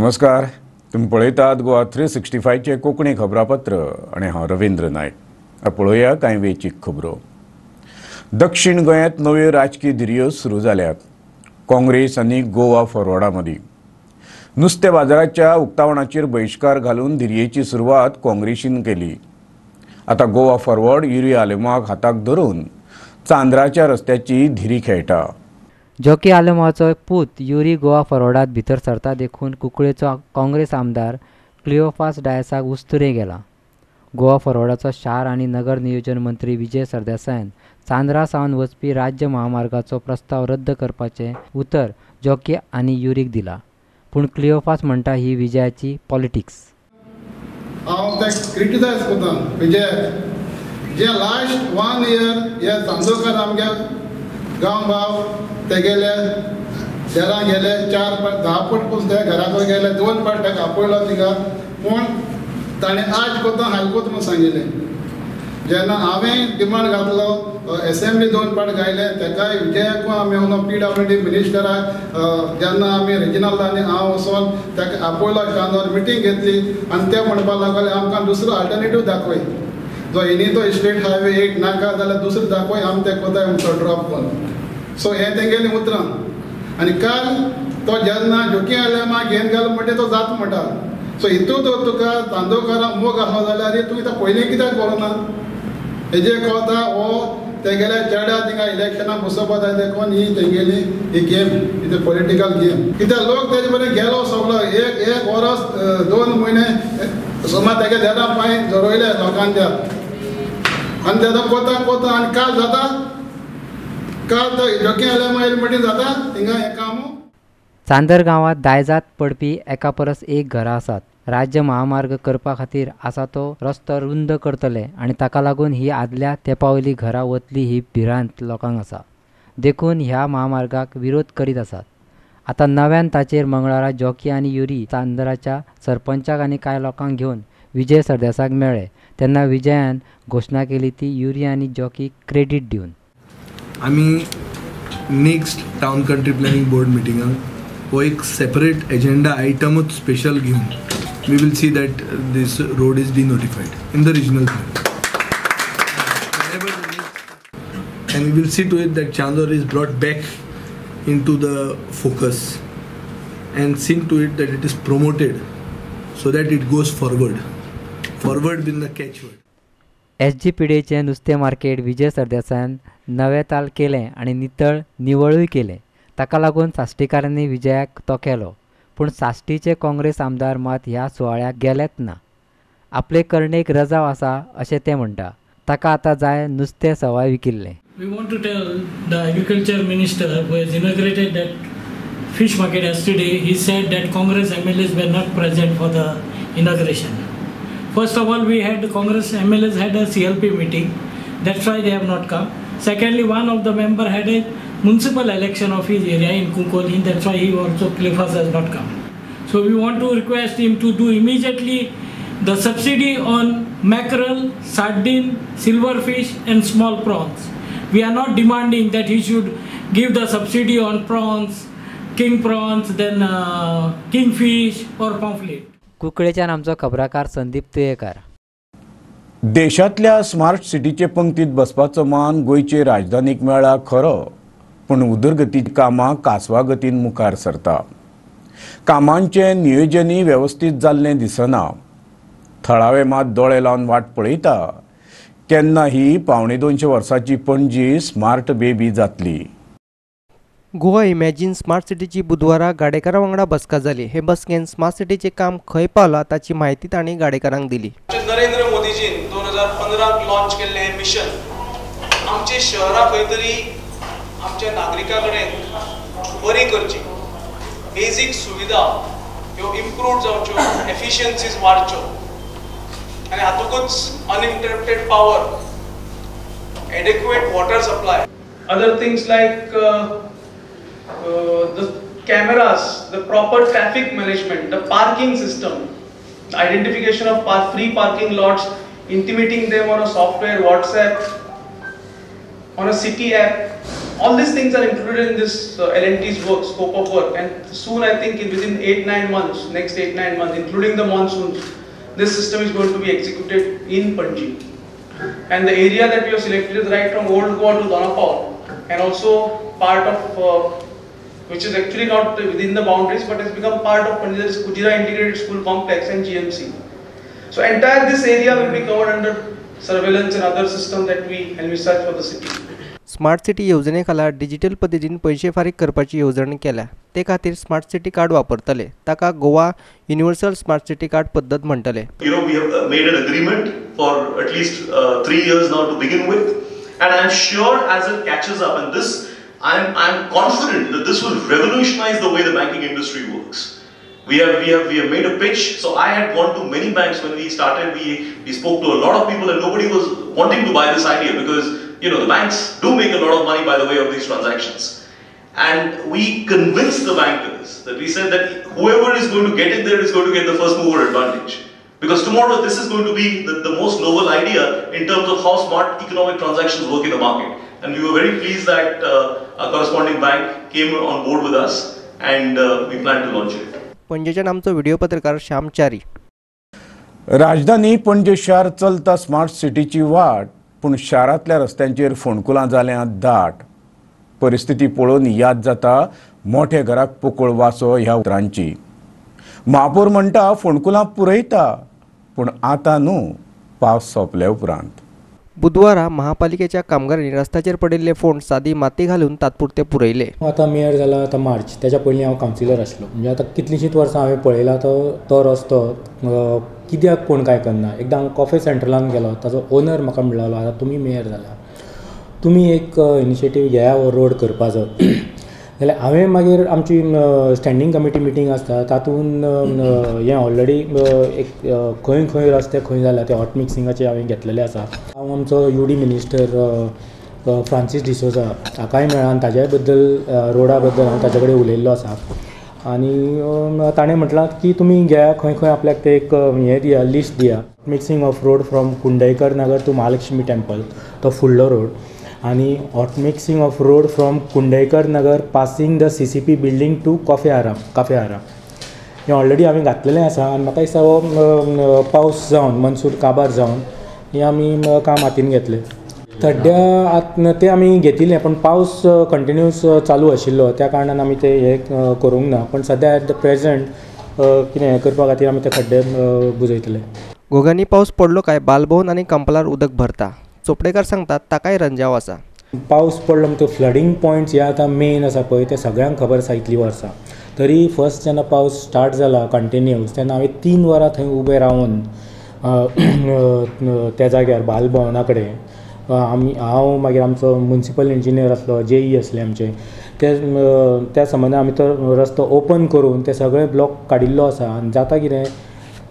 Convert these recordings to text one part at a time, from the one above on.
नमस्कार, तुमी पळयतात गोवा 365चें कोंकणी खबरापत्र आनी हांव रवींद्र नायक. पळोवया कांय वेंचीक खबरो. दक्षिण गोंयांत नव्यो राजकीय धिरयो सुरू जाल्यात. काँग्रेस आनी गोवा फॉरवर्डा मदीं नुस्तें बाजाराच्या उक्तावणाचेर बहिश्कार घालून धिरयेची सुरवात काँग्रेसीन केली. आतां गोवा फॉरवर्ड युरी आलेमाक हाताक धरून चांदराच्या रस्त्याची धिरी खेळटा. जॉकी आलेमाचो पूत युरी गोवा फॉरवर्डात भितर सरता देखून कुंकळेचो काँग्रेस आमदार क्लिओफास डायसाक उस्तुरें गेला. गोवा फॉरवर्डाचो शार आनी नगर नियोजन मंत्री विजय सरदेसायान चांदरा सावन वचपी राज्य महामार्गाचो प्रस्ताव रद्द करपाचें उतर जॉकी आनी युरीक दिला. पूण क्लिओफास म्हणटा ही विजयाची पॉलिटिक्स. हांव ते क्रिटिसायज करता विजयाक जे लास्ट 1 इयर हे चांदोरकर आमगे गांव भाव ते गेले देरां गेले 4 पाट 10 फूट पसून ते घरा कडेन गेले 2 पाट ताका आपयलो तिका, पूण ताणें आज कोता हालकोत म्हूण सांगिल्लें. जेन्ना हांवें डिमांड घातलो एसेंब्ली 2 पाट गायले तेकाय विजयाकूय आमी येवन पीडब्ल्यूडी मिनिस्टराक जेन्ना आमी रेजिनाल्ड आनी हांव वचोन ताका आपयलो चांदोर मिटींग घेतली आनी ते म्हणपाक लागले आमकां दुसरो अल्टरनेटीव दाखय, जो इनी तो स्टेट हायवे 8 नाका जाल्यार दुसरो दाखय, आमी ते कोताय म्हणटो ड्रॉप करून. सो हें तेंगेलें उतरां. आनी काल तो जेन्ना जोकी आलेमा घेवन गेलो म्हणटा तो जाता म्हणटा. सो हितून तर तुका चांदोरकारांक मोग आसलो जाल्यार तुवें आतां पयलीं कित्याक करूं ना? हेजे कळटा हो तेगेल्या चेड्या थिंगा इलेक्शनाक बसोवपा जाय देखून ही तेंगेली ही गेम, ही पॉलिटिकल गेम. कित्याक लोक तेजे बरें गेलो सगलो एक वरस 2 म्हयने सुमार तेगे देडा पांय जरयले लोकांच्या आनी तेजो कोता कोता आनी काल जाता, काल तो जोकी आलेमा येयले म्हणटी जाता थिंगा हें काम. चांदर गांवांत दायजात पडपी एका परस एक घरां आसात. राज्य महामार्ग करपा खातीर आसा तो रस्तो रुंद करतले आनी ताका लागून ही आदल्या तेंपावयली घरां वतली ही भिरांत लोकांक आसा. देखून ह्या महामार्गाक विरोध करीत आसात. आतां नव्यान ताचेर मंगळारा जॉकी आनी युरी चांदराच्या सरपंचाक आनी कांय लोकांक घेवन विजय सरदेसाक मेळ्ळे तेन्ना विजयान घोशणा केली ती युरी आनी जॉकी क्रेडीट दिवन. आमी next town country planning board मिटिंगाक हो एक सेपरेट एजेंडा आयटमूच स्पेशल घेवन we will see that this road is denotified in the regional plan. And we will see to it that Chandor is brought back into the focus and see to it that it is promoted so that it goes forward. Forward being the catchword. SGPDAचें नुस्तें market Vijay सरदेसायान नवें ताल केलें आनी नितळ निवळूय केलें. ताका लागून साश्टीकारांनी विजयाक तो केलो. पूण साश्टीचे काँग्रेस आमदार मात ह्या सुवाळ्याक गेलेच ना. आपले करणेक रजाव आसा अशें ते म्हणटा. ताका आतां जाय नुस्तें सवाय विकिल्लें. We want to tell the agriculture minister who has inaugurated that fish market yesterday, he said that Congress MLAs were not present for the inauguration. First of all, we had Congress MLAs had a CLP meeting, that's why they have not come. Secondly, one of the member had a municipal election of his area in Cuncolim, that's why he also Cleophas has not come. So we want to request him to do immediately the subsidy on mackerel, sardine, silverfish and small prawns. We are not demanding that he should give the subsidy on prawns, king prawns, then kingfish or pomfret. कुंकळेच्यान आमचो खबराकार संदीप तुयेकार. देशांतल्या smart सिटीचे पंक्तीत बसपाचो मान गोंयचे राजधानीक मेळ्ळा खरो, पूण उदरगती कामां कासवा गतीन मुखार सरता. कामांचें नियोजनूय वेवस्थीत जाल्लें दिसना. थळावे मात दोळे लावन वाट पळयता केन्ना ही 175 वर्सांची पणजी स्मार्ट बेबी जातली. गोवा इमॅजिन स्मार्ट सिटीची बुधवारा गाडेकारा वांगडा बसका जाली. हे बसकेन स्मार्ट सिटीचें काम खंय पावलां ताची म्हायती तांणी गाडेकारांक दिली. नरेंद्र मोदीजीन 2015 लॉन्च केल्लें हें मिशन आमची शहरां खंय तरी आमच्या नागरिकां कडेन बरी करची, बेजीक सुविधा ह्यो इम्प्रूव जावच्यो, एफिशियन्सीज वाडच्यो आनी हातूंतच uninterrupted power, adequate water supply, other things like the cameras, the proper traffic management, the parking system, the identification of free parking lots, intimating them on a software, WhatsApp, on a city app. All these things are included in this L&T's work, scope of work, and soon I think within 8-9 months, next 8-9 months, including the monsoons, this system is going to be executed in Panjim. And the area that we have selected is right from Old Goa to Dona Paula, and also part of, which is actually not within the boundaries but has become part of Panjim's Kujira Integrated School Complex and GMC. So entire this area will be covered under surveillance and other system that we envisage for the city. Smart city येवजणे खाला digital पद्दतीन पयशे फारीक करपाची येवजण केल्या. ते खातीर स्मार्ट सिटी कार्ड वापरतले. ताका Goa universal smart city card पद्दत म्हणटले. You know, we have made an agreement for at least 3 years now to begin with, and I'm sure as it catches up, and this I'm confident that this will revolutionize the way the banking industry works. We have made a pitch. So I had gone to many banks when we started. We spoke to a lot of people, and nobody was wanting to buy this idea because, you know, the banks do make a lot of money by the way of these transactions. And we convinced the bankers that we said that whoever is going to get in there is going to get the first mover advantage. Because tomorrow this is going to be the most novel idea in terms of how smart economic transactions work in the market. And we were very pleased that our corresponding bank came on board with us, and we plan to launch it. पणजेच्यान आमचो video पत्रकार श्याम च्यारी. राजधानी पणजे शार चलता smart सिटीची वाट, पूण शारांतल्या रस्त्यांचेर फोंडकुलां जाल्यांत दाट. परिस्थिती पळोवन याद जाता मोठ्या घराक पोकळ वासो ह्या उतरांची. महापौर म्हणटा फोंडकुलां पुरयता, पूण आतां न्हू, पावस सोंपल्या उपरांत. बुधवारा महापालिकेच्या कामगारांनी रस्त्याचेर पडिल्ले फोंड सादी माती घालून तात्पुरते पुरयले. आतां मेयर जाला आतां मार्च, त्याच्या पयलीं हांव कावन्सिलर आसलो. म्हणजे आतां कितलींशींच वर्सां हांवें पळयलां तो रस्तो कित्याक कोण कांय करना. एकदां हांव कॉफी सेंट्रलान गेलो, ताजो ओनर म्हाका म्हणलो आतां तुमी मेयर जाला, तुमी एक इनिशिएटीव घेया हो रोड करपाचो. जाल्यार हांवें मागीर आमची स्टँडींग कमिटी मिटींग आसता तातूंत हें ऑलरेडी एक खंय खंय रस्ते खंय जाला ते हॉट मिक्सिंगाचे हांवें घेतलेले आसा. हांव आमचो U D minister Francis D'Souza हाकाय मेळ्ळा आनी ताज्याय बद्दल रोडा बद्दल हांव ताजे कडेन उलयल्लो आसा. आनी ताणें म्हटलां की तुमी घेया खंय खंय आपल्याक ते एक हें दिया, लिस्ट दिया. Mixing of road from Kundaikar Nagar to Mahalakshmi temple तो फुडलो रोड, आनी hot mixing of road from Kundaikar Nagar passing the CCP building to Cafe Aram हें ऑलरेडी हांवें घातलेलें आसा. आनी म्हाका दिसता हो पावस जावन मनसून काबार जावन हें आमी काम हातीन घेतलें. सद्या आतां तें आमी घेतिल्लें, पूण पावस कंटिन्यूस चालू आशिल्लो त्या कारणान आमी तें हें करूंक ना. पूण सद्या एट the present कितें हें करपा खातीर आमी ते खड्डे बुजयतले. घोग्यांनी पावस पडलो काय बालभवन आनी कंपलार उदक भरता. चोपडेकार सांगतात ताकाय रंजाव आसा. पावस पडलो म्हणटकच फ्लडींग पॉयंट्स हे आतां मेन आसा पळय, ते सगळ्यांक खबर आसा इतलीं वर्सां. तरी फर्स्ट जेन्ना पावस स्टार्ट जाला कंटिन्यूस तेन्ना हांवें 3 वरां थंय उबें रावन त्या जाग्यार बालभवना कडेन आमी, हांव मागीर आमचो मुन्सिपल इंजिनियर आसलो, जेई आसले आमचे, त्या संबंदान आमी तो रस्तो ओपन करून ते सगळे ब्लॉक काडिल्लो आसा. आनी जाता कितें,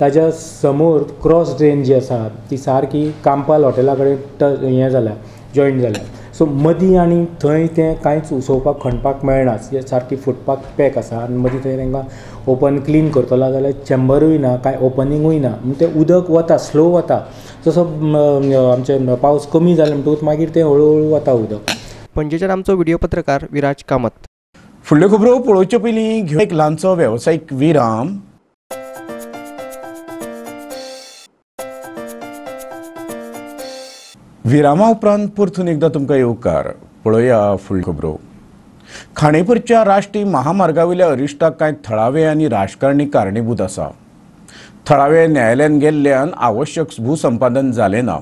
ताज्या समोर क्रॉस ड्रेन जी आसा ती सारकी कांपाल हॉटेला कडेन हें जाल्या, जॉयंट जाल्या. सो मदीं आनी थंय तें कांयच उसोवपाक खणपाक मेळना, सारकी फुटपाक पॅक आसा. आनी मदीं थंय तांकां ओपन क्लीन करतलो जाल्यार चेंबरूय ना, कांय ओपनिंगूय ना. म्हण तें उदक वता, स्लो वता. जसो आमचे पावस कमी जाले म्हणटकूच मागीर तें हळू हळू वता उदक. पणजेच्यान आमचो व्हिडिओ पत्रकार विराज कामत. फुडल्यो खबरो पळोवचे पयलीं घेवया एक ल्हानसो वेवसायीक विराम. विरामा उपरांत परतून एकदां तुमकां येवकार. पळोवया फुडल्यो खबरो. खाणेपरच्या राष्ट्रीय महामार्गावयल्या अरिश्टाक कांय थळावे आनी राजकारणी कारणीभूत आसा. थळावे न्यायालयान गेल्ल्यान आवश्यक भूसंपादन जालें ना,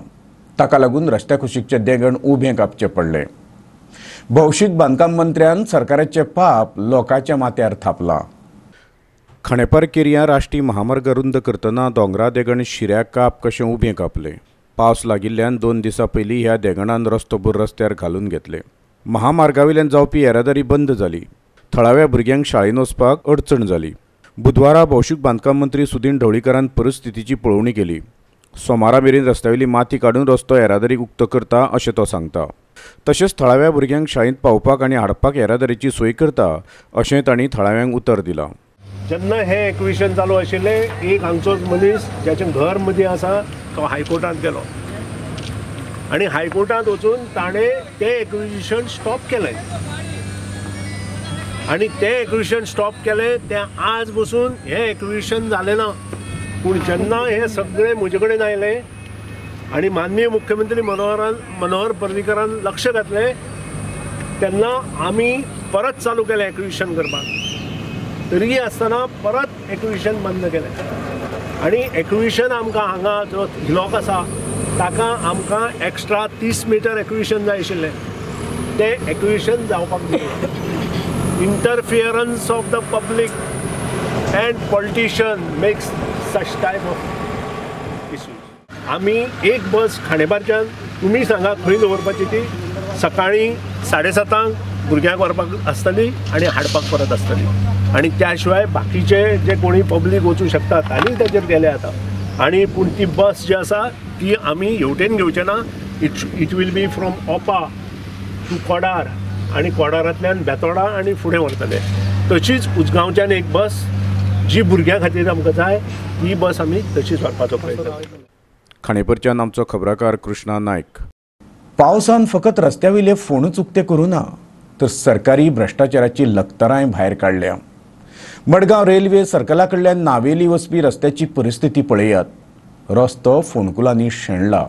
ताका लागून रस्त्या कुशीकचें देगण उबें कापचें पडलें. भौशीक बांदकाम मंत्र्यान सरकाराचें पाप लोकांच्या माथ्यार थापलां. खाणेपार केरिया राष्ट्रीय महामार्ग रुंद करतना दोंगरा देगण शिऱ्या काप कशें उबें कापलें. पावस लागिल्ल्यान 2 दिसां पयलीं ह्या देगणान रस्तो भर रस्त्यार घालून घेतले. महामार्गावयल्यान जावपी येरादारी बंद जाली. थळाव्या भुरग्यांक शाळेन वचपाक अडचण जाली. बुधवारा भौशीक बांदकाम मंत्री सुदीन ढवळीकरान परिस्थितीची पळोवणी केली. सोमारा मेरेन रस्त्यावयली माती काडून रस्तो येरादारीक उक्तो करता अशें तो सांगता. तशेंच थळाव्या भुरग्यांक शाळेंत पावोवपाक आनी हाडपाक येरादारीची सोय करता अशें तांणी थळाव्यांक उतर दिलां. जेन्ना हें एक्विशन चालू आशिल्लें, एक हांगचोच मनीस ज्याचें घर मदीं आसा तो हायकोर्टांत गेलो. आनी हायकोर्टांत वचून ताणें तें एक्विजिशन स्टॉप केलें आनी तें एक्विजिशन स्टॉप केलें तें आज बसून हें एक्विजिशन जालें ना. पूण जेन्ना हें सगळें म्हजे कडेन आयलें आनी माननीय मुख्यमंत्री मनोहर पर्रीकरान लक्ष घातलें तेन्ना आमी परत चालू केलें एक्विजिशन करपाक. तरीय आसतना परत एक्विजिशन बंद केलें आनी एक्विजिशन आमकां हांगा जो हिलॉक आसा ताका आमकां एक्स्ट्रा 30 मिटर एक्विजिशन जाय आशिल्लें, तें एक्विजिशन जावपाक दिलें. Interference of the public and politician makes such type of issues. आमी एक बस खांडेपारच्यान तुमी सांगा खंय दवरपाची ती, सकाळीं 7:30 भुरग्यांक व्हरपाक आसतली आनी हाडपाक परत आसतली आनी त्या शिवाय बाकीचे जे कोणी पब्लीक वचूं शकता तांणी ताचेर गेले आतां. आनी पूण ती बस जी आसा ती आमी हेवटेन घेवचे ना. It will be from Opa to Kodar आनी कोडारांतल्यान बेतोडा आनी फुडें व्हरतले. तशीच उजगांवच्यान एक बस जी भुरग्यां खातीर आमकां जाय ती बस आमी तशीच व्हरपाचो प्रयत्न. खांडेपारच्यान आमचो खबराकार कृष्णा नायक. पावसान फकत रस्त्या वयले फोंडूच उक्ते करूं ना तर सरकारी भ्रश्टाचाराची लखतरांय भायर काडल्या. मडगांव रेल्वे सर्कला कडल्यान नावेली वचपी रस्त्याची परिस्थिती पळयात. रस्तो फोंडकुलांनी शेणला.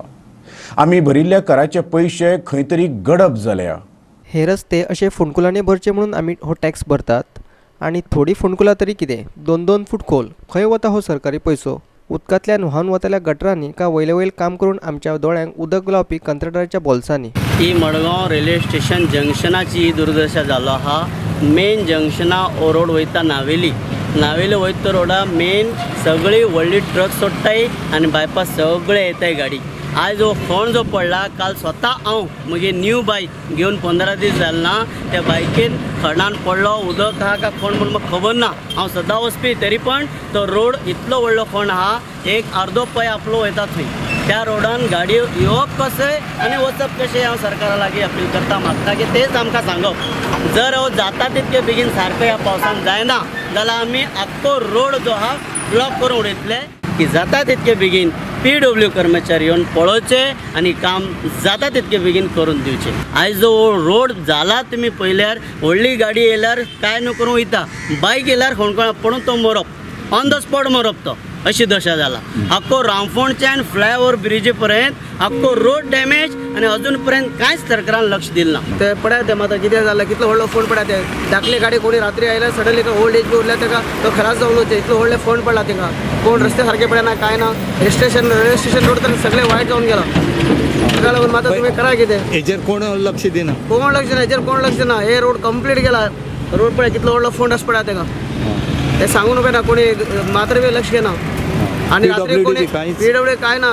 आमी भरिल्ल्या कराचे पयशे खंय तरी गडप जाल्या. हे रस्ते अशे फोंडकुलांनी भरचे म्हणून आमी हो टॅक्स भरतात आनी थोडी फोंडकुलां तरी कितें 2-2 फूट खोल. खंय वता हो सरकारी पयसो? उदकांतल्यान व्हांवन वतल्या गटरांनी का वयले वयल काम करून आमच्या दोळ्यांक उदक लावपी कंत्राटदाराच्या बोल्सांनी. ही मडगांव रेल्वे स्टेशन जंक्शनाची दुर्दशा जालो आहा. मेन जंक्शना हो रोड वयता नावेली, नावेली वयता रोडा मेन सगळी व्हडली ट्रक सोडटाय आनी बायपास सगळे येताय गाडी. आयज हो फोंड जो पडला, काल स्वता हांव म्हगे न्यू बायक घेवन 15 दीस जाले ना, त्या बायकेन खणान पडलो. उदक आहा काय फोंड म्हूण म्हाका खबर ना. हांव सदां वचपी तरी पण तो रोड इतलो व्हडलो फोंड आहा, एक अर्दो पय आपलो वयता थंय. त्या रोडान गाडी येवप कशें आनी वचप कशें हांव सरकारा लागीं अपील करता, मागता की तेच आमकां सांगप. जर हो जाता तितके बेगीन सारको ह्या पावसान जायना जाल्यार आमी आख्खो रोड जो आहा ब्लॉक करून उडयतले की जाता तितके बेगीन पीडब्ल्यू कर्मचारी येवन पळोवचे आनी काम जाता तितके बेगीन करून दिवचे. आयज जो रोड जाला तुमी पळयल्यार व्हडली गाडी येयल्यार कांय न्हू करून वयता, बायक येयल्यार खणखणा पडून तो मरप, ऑन the spot मरप तो, अशी दशा जाला. आख्खो रामफोंडच्यान फ्लायओवर ब्रिजी पर्यंत आख्खो रोड डॅमेज आनी अजून पर्यंत कांयच सरकारान लक्ष दिलें ना. ते पळय ते मात कितें जालें, कितलो व्हडलो फोंड पळय ते धाकली गाडी कोणी रात्री आयल्यार सडनली ओल्ड एज बी उरल्या ताका तो खरास जावन वचचे, इतलो व्हडले फोंड पडला तांकां. कोण रस्ते सारके पळयना कांय ना. स्टेशन रेल्वे स्टेशन रोड तर सगळे वायट जावन गेला. ताका लागून मात तुमी करा कितें, हेजेर कोण लक्ष दिना, कोण लक्ष दिना, हेजेर कोण लक्ष दिना. हे रोड कंप्लीट गेला, रोड पळय कितलो व्हडलो फोंड आसा पळय तांकां. ते सांगून उबे ना कोणी, मात्र बी लक्ष घेना. आनी रात्री कोणी पीडब्ल्यू काय ना,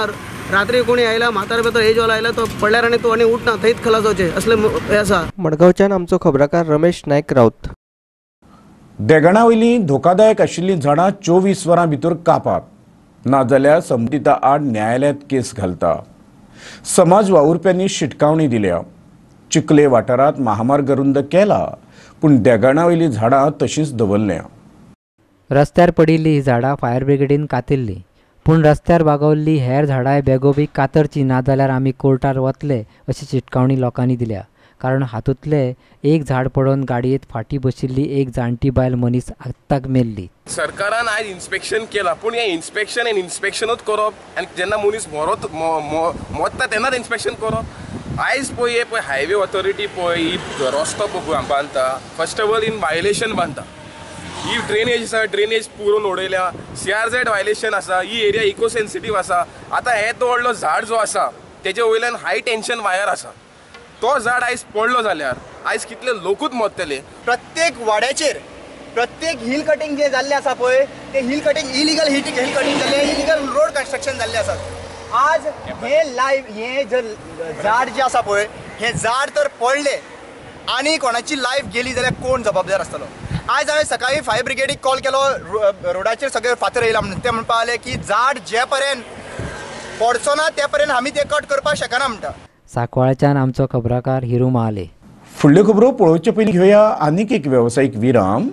रात्री कोणी आयला म्हातारे तो एज वालो आयला तो पडल्यार आनी तो आनी उठना, थंयच खलास जावचे असले हे आसा. मडगांवच्यान आमचो खबराकार रमेश नायक राऊत. देगणा वयलीं धोकादायक आशिल्लीं झाडां 24 वरां भितर कापात, नाजाल्यार संबंदिता आड न्यायालयांत केस घालता. समाज वावुरप्यांनी शिटकावणी दिल्या. चिखले वाठारांत महामार्ग रुंद केला पूण देगणा वयलीं झाडां तशींच दवरल्या. रस्त्यार पडिल्ली ही झाडां फायर ब्रिगेडीन कातिल्ली, पूण रस्त्यार बागवल्ली हेर झाडांय बेगोबेग कातरची नाजाल्यार आमी कोर्टार वतले अशी शिटकावणी लोकांनी दिल्या. कारण हातूंतलें एक झाड पडून गाडयेंत फाटीं बशिल्ली एक जाणटी बायल मनीस आत्ताक मेल्ली. सरकारान आयज इन्स्पेक्शन केलां, पूण हें इन्स्पेक्शन आनी इन्स्पेक्शनूच करप आनी जेन्ना मनीस मरता तेन्नाच इन्स्पेक्शन करप. आयज पळय हे पळय हायवे ऑथॉरिटी पळय ही रस्तो बांदता, first of all in violation बांदता. ही ड्रेनेज आसा, ड्रेनेज पुरोवन उडयल्या, CRZ violation आसा, ही एरिया इको सेन्सिटीव आसा. आतां हे तो व्हडलो झाड जो आसा तेजे वयल्यान हाय टेंशन वायर आसा, तो झाड आयज पडलो जाल्यार आयज कितले लोकूच मरतले. प्रत्येक वाड्याचेर प्रत्येक हिल कटिंग जे जाल्लें आसा पळय ते hill cutting illegal hill cutting जाल्लें, इलिगल रोड कन्स्ट्रक्शन जाल्लें आसा. आज हे लायव हे जर झाड जे आसा पळय हे झाड तर पडलें आनी कोणाची लायफ गेली जाल्यार कोण जबाबदार आसतलो? आयज हांवें सकाळी फायर ब्रिगेडीक कॉल केलो, रोडाचेर सगळे फातर येयला म्हणून. ते म्हणपाक लागले की झाड जे पर्यंत पडचो ना ते पर्यंत आमी ते कट करपाक शकना म्हणटा. सांकवाळच्यान आमचो खबराकार हिरू महाले. फुडल्यो खबरो पळोवचे पयलीं घेवया आनीक एक वेवसायीक विराम.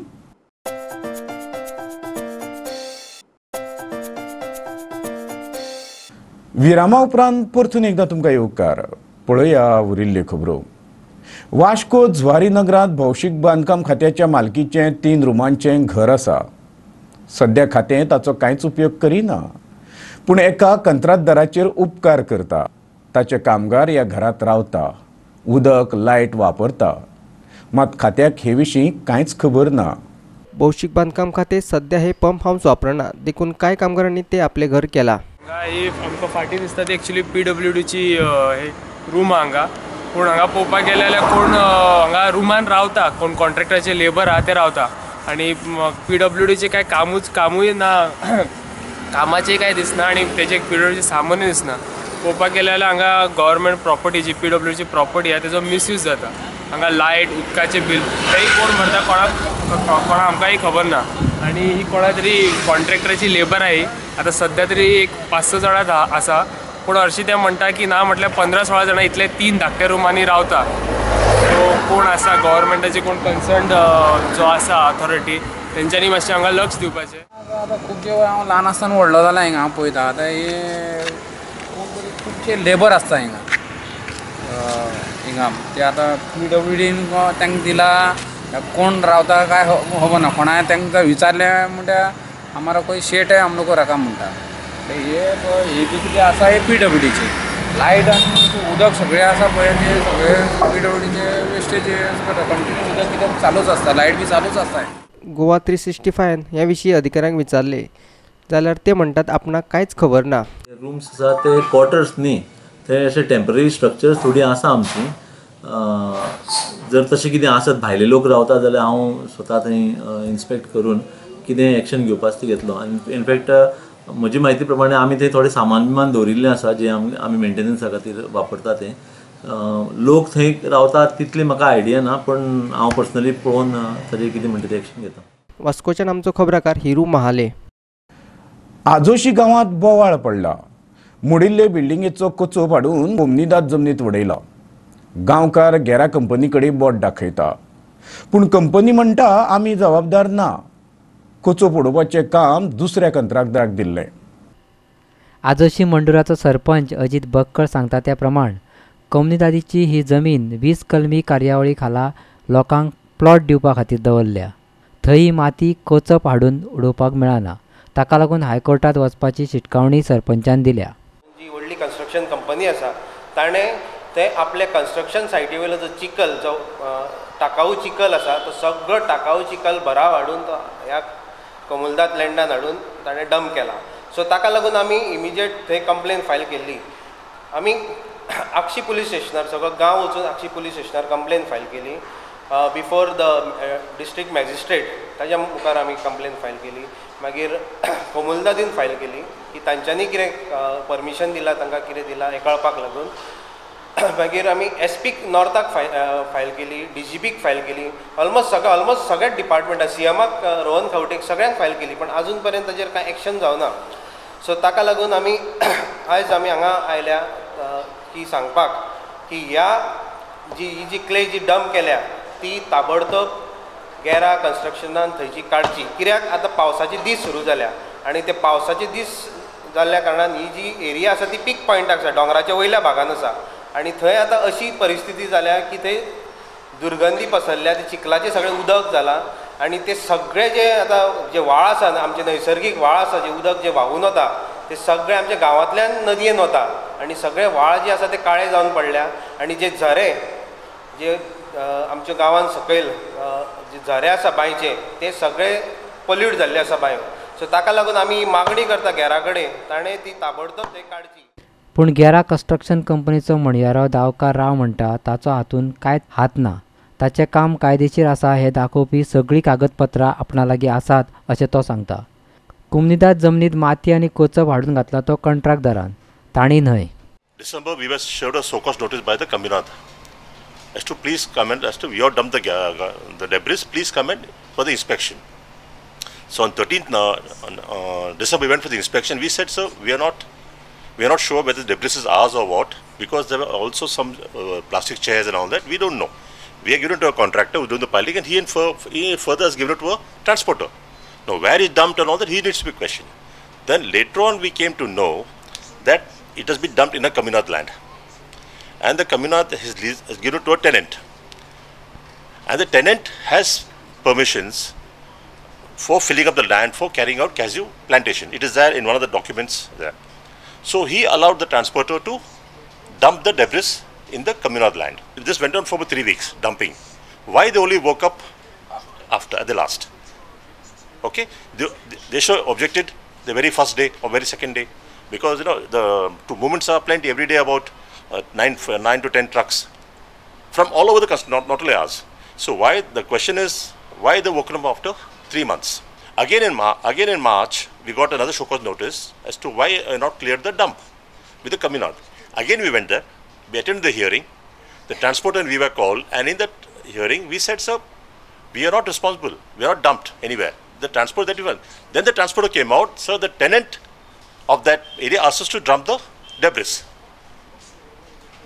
विरामा उपरांत परतून एकदां तुमकां येवकार. पळया उरिल्ल्यो खबरो. वास्को जुवारी नगरांत भौशीक बांदकाम खात्याच्या मालकीचें 3 रुमांचें घर आसा. सद्या खातें ताचो कांयच उपयोग करिना, पूण एका कंत्राटदाराचेर उपकार करता. ताचे कामगार ह्या घरांत रावता, उदक लायट वापरता, मात खात्याक हे विशीं कांयच खबर ना. भौशीक बांदकाम खातें सद्या हे पंप हाऊस वापरना, देखून कांय कामगारांनी ते आपलें घर केलां. हांगा आमकां फाटीं दिसता ती एक्चुली PWDची रूम हांगा, पूण हांगा पळोवपाक गेले जाल्यार कोण हांगा रुमान रावता, कोण कॉन्ट्रॅक्टराचे लेबर आहा ते रावता आनी PWDचे कांय कामूय ना, कामाचें कांय दिसना आनी तेजे PWDचें सामानूय दिसना. पळोवपाक गेले जाल्यार हांगा गव्हर्मेंट प्रॉपर्टी जी PWDची प्रॉपर्टी आहा तेजो मिसयूज जाता. हांगा लायट उदकाचें बील तेय कोण भरता कोणाक आमकांय खबर ना आनी ही कोणा तरी कॉन्ट्रॅक्टराची लेबर आही. आतां सद्या तरी एक 5-6 जाणां आसा, पूण हरशीं ते म्हणटा की ना म्हटल्यार 15-16 जाणां इतले 3 धाकट्या रुमांनी रावता. सो कोण आसा गव्हर्मेंटाचे कोण कन्सर्न जो आसा ऑथॉरिटी तेंच्यांनी मातशें हांगा लक्ष दिवपाचें. आतां खुबशे हांव ल्हान आसतना व्हडलो जाला हिंगा हांव पळयता. आतां हे खुबशे लेबर आसता हिंगा हिंगा ते आतां PWDन तांकां दिला, कोण रावता काय खबर ना. कोणाय तांकां विचारलें म्हणटा हमारा कोई शेट है हम लोग को रकम म्हणटा. हे बी कितें आसा हे PWDचे लायट आनी उदक सगळें आसा पळय, ते सगळें PWDचे वेस्टेज कंटिन्यू उदक कितें चालूच आसता, लायट बी चालूच आसता. गोवा 365 ह्या विशीं अधिकाऱ्यांक विचारले जाल्यार ते म्हणटात आपणाक कांयच खबर ना. रूम्स आसा ते क्वॉर्टर्स न्ही, ते अशे टेम्पररी स्ट्रक्चर्स थोडी आसा आमची. जर तशें कितें आसत भायले लोक रावता जाल्यार हांव स्वता थंय इन्स्पेक्ट करून कितें एक्शन घेवपाक तें घेतलो. आनी इनफॅक्ट म्हजी म्हायती प्रमाणे आमी थंय थोडें सामान बिमान दवरिल्लें आसा जें आमी मेंटेनन्सा खातीर वापरता. तें लोक थंय रावतात तितली म्हाका आयडिया ना, पण हांव पर्सनली पळोवन ताजेर कितें म्हणटा तें एक्शन घेता. वास्कोच्यान आमचो खबराकार हिरू महाले. आजोशी गांवांत बोवाळ पडला. मोडिल्ले बिल्डिंगेचो कोचोप हाडून कोमनिदाद जमनीत उडयला. गांवकार गेरा कंपनी कडेन बोट दाखयता, पूण कंपनी म्हणटा आमी जबाबदार ना. कोचोप उडोवपाचें काम दुसऱ्या कंत्राटदाराक दिल्लें. आजोशी मंडुराचो सरपंच अजीत बक्कळ सांगता त्या प्रमाण कोमनिदादीची ही जमीन 20 कलमी कार्यावळी खाला लोकांक प्लॉट दिवपा खातीर दवरल्या. थंय माती कोचप हाडून उडोवपाक मेळना, ताका लागून हायकोर्टात वचपाची शिटकावणी सरपंचान दिल्या. जी व्हडली कन्स्ट्रक्शन कंपनी आसा ताणें ते आपल्या कन्स्ट्रक्शन सायटी वयलो जो चिखल, जो टाकाऊ चिखल आसा तो सगळो टाकाऊ चिखल भराव हाडून तो ह्या कोमुलदाद लँडान हाडून ताणें डंप केला. सो ताका लागून आमी इमिजिएट थंय कंप्लेन फायल केल्ली. आमी आगशी पुलीस स्टेशनार सगळो गांव वचून आगशी पुलीस स्टेशनार कंप्लेन फायल केली. बिफोर the district magistrate ताज्या मुखार आमी कंप्लेन फायल केली. मागीर कोमुलदादीन फायल केली की तांच्यांनी कितें परमिशन दिलां, तांकां कितें दिलां हें कळपाक लागून. मागीर आमी SP नॉर्थाक फायल केली, DGPक फायल केली, ऑलमोस्ट सगळ्याच डिपार्टमेंटाक, CMाक, रोहन खावटेक सगळ्यांक फायल केली, पण अजून पर्यंत ताजेर कांय एक्शन जावना. सो ताका लागून आमी आयज आमी हांगा आयल्या की सांगपाक की ह्या जी ही जी क्ले जी डंप केल्या ती ताबडतोब गेरा कन्स्ट्रक्शनान थंयची काडची. कित्याक आतां पावसाचे दीस सुरू जाल्या आनी ते पावसाचे दीस जाल्ल्या कारणान ही जी एरिया आसा ती पीक पॉयंटाक आसा, दोंगराच्या वयल्या भागान आसा आनी थंय आतां अशी परिस्थिती जाल्या की थंय दुर्गंधी पसरल्या, ते चिखलाचें सगळें उदक जालां आनी ते सगळे जे आतां जे व्हाळ आसा आमचे नैसर्गीक व्हाळ आसा, जे उदक जें व्हांवून वता ते सगळे आमच्या गांवांतल्यान नदयेन वता आनी सगळे व्हाळ जे आसा ते काळे जावन पडल्या आनी जे झरे जे आमच्या गांवान सकयल जे झरे आसा बांयचे ते सगळे पॉल्यूट जाल्ले आसा बांयो. सो ताका लागून आमी मागणी करता गेरा कडेन ताणें ती ताबडतोब ते काडची. पूण गेरा कन्स्ट्रक्शन कंपनीचो म्हणयारो दावकार राव म्हणटा ताचो हातूंत कांयच हात ना. ताचें काम कायदेशीर आसा हें दाखोवपी सगळीं कागदपत्रां आपणा लागीं आसात अशें तो सांगता. कोमनिदाद जमनीत माती आनी कोचप हाडून घातला तो कंत्राटदारान, तांणी न्हय. December we were served a show cause notice by the Comunidade as to please come and as to we have dumped the debris, please come and for the inspection. So on 13th December we went for the inspection. We said, sir, we are not sure whether the debris is ours or what, because there were also some plastic chairs and all that. We don't know. We are given to a contractor who is doing the piling, and he further has given it to a transporter. Now where is dumped and all that, he needs to be questioned. Then later on we came to know that it has been dumped in a Communard land, and the Communard has given it to a tenant, and the tenant has permissions for filling up the land for carrying out cashew plantation. It is there in one of the documents there. So he allowed the transporter to dump the debris in the Communard land. This went on for about 3 weeks, dumping. Why they only woke up after, at the last? Okay, they should have objected the very first day or very second day, because you know the two movements are plenty every day, about 9 to 10 trucks from all over the country, not only ours. So why, the question is, why they woke up after 3 months? Again in March, we got another show cause notice as to why not cleared the dump with the Communard. Again we went there, we attended the hearing, the transporter and we were called, and in that hearing we said, sir, we are not responsible, we are not dumped anywhere. The transport that we went. Then the transporter came out, sir, the tenant of that area asked us to dump the debris.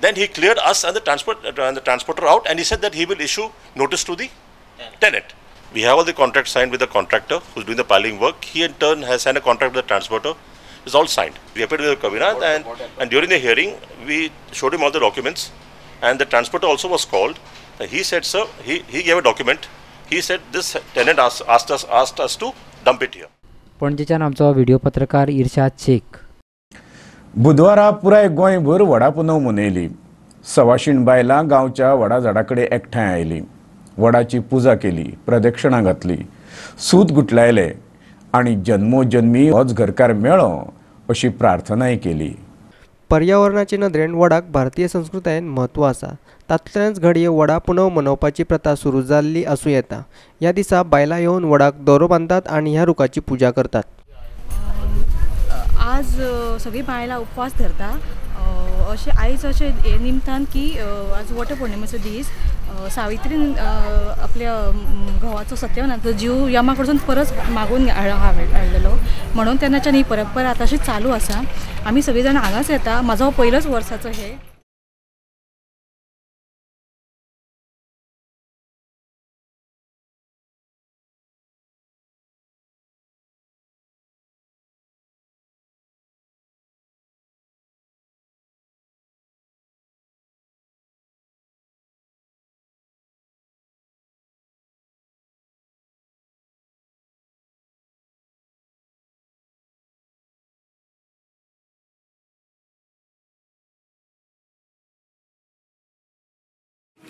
Then he cleared us and the transporter out, and he said that he will issue notice to the tenant. We have all the contracts signed with the contractor who's doing the piling work. He in turn has signed a contract with the transporter. It's all signed. We appeared with the Communard, and during the hearing, we showed him all the documents, and the transporter also was called. He said, sir, he gave a document. He said this tenant asked us to dump it here. पणजेच्यान आमचो video पत्रकार इर्शाद शेख. बुधवारा पुराय गोंयभर वडा पुनव मनयली. सवाशीण बायलां गांवच्या वडा झाडा कडेन एकठांय आयलीं, वडाची पुजा केली, प्रदक्षिणा घातली, सूत गुटलायले आनी जन्मोजन्मी होच घरकार मेळो अशी प्रार्थनाय केली. पर्यावरणाचे नदरेन वडाक भारतीय संस्कृतायेन म्हत्व आसा. तातूंतल्यानच घडये वडा पुनव मनोवपाची प्रथा सुरू जाल्ली आसूं येता. ह्या दिसा बायलां येवन वडाक दोरो बांदतात आनी ह्या रुखाची पुजा करतात. आज सगळीं बायलां उपवास धरता अशें आयज अशें हे निमतान की आज वट पौर्णिमेचो दीस. सावित्रीन आपल्या घोवाचो सत्यवानाचो जीव यमा कडसून परत मागून हाडलेलो, म्हणून तेन्नाच्यान ही परंपरा आतां अशी चालू आसा. आमी सगळीं जाणां हांगाच येता. म्हाजो हो पयलोच वर्साचो हे.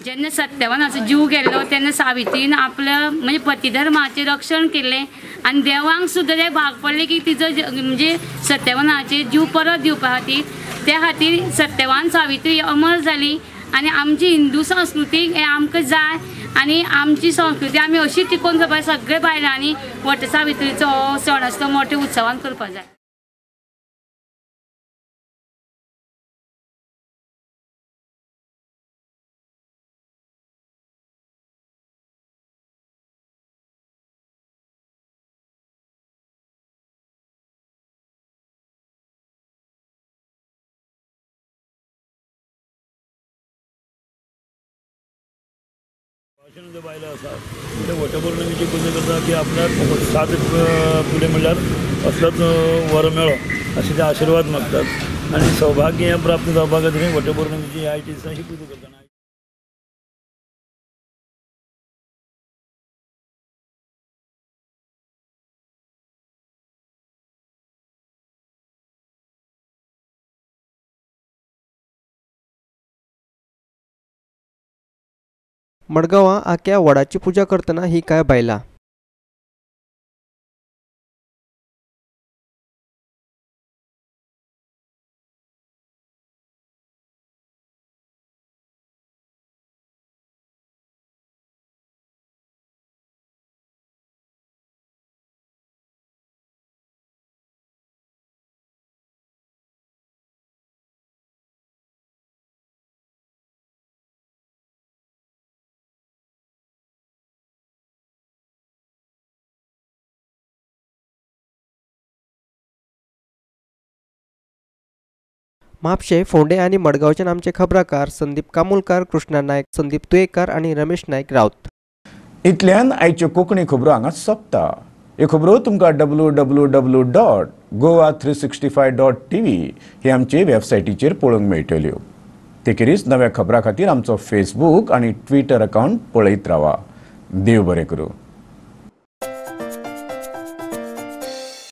जेन्ना सत्यवानाचो जीव गेल्लो तेन्ना सावित्रीन आपल्या म्हणजे पतिधर्माचें रक्षण केलें आनी देवांक सुद्दां तें भाग पडलें की तिजो म्हणजे सत्यवानाचे जीव परत दिवपा खातीर. त्या खातीर सत्यवान सावित्री अमर जाली आनी आमची हिंदू संस्कृतीक हें आमकां जाय आनी आमची संस्कृती आमी अशी टिकोवन दवरपाक सगळे बायलांनी वट सावित्रीचो हो सण आसा तो मोठ्या उत्सवान करपाक जाय. जे बायलां आसा ते वटपौर्णिमेची पुजा करता की आपल्याक 7 पिढी म्हणल्यार असलोच वर मेळो अशें ते आशिर्वाद मागतात आनी सौभाग्य हें प्राप्त जावपा खातीर वटपौर्णिमेची ह्या दिसा ही पुजा करतात. मडगांवां आख्या वडाची पुजा करतना ही कांय बायलां. म्हापशें, फोंडें आनी मडगांवच्यान आमचे खबराकार संदीप कामुलकार, कृष्णा नायक, संदीप तुयेकार आनी रमेश नायक रावत. इतल्यान आयच्यो कोंकणी खबरो हांगा सोंपता. ह्यो खबरो तुमकां www.goa365.tv हे आमचे वेबसायटीचेर पळोवंक मेळटल्यो. ते खेरीज नव्या खबरां खातीर आमचो फेसबूक आनी ट्विटर अकावंट पळयत रावा. देव बरें करूं.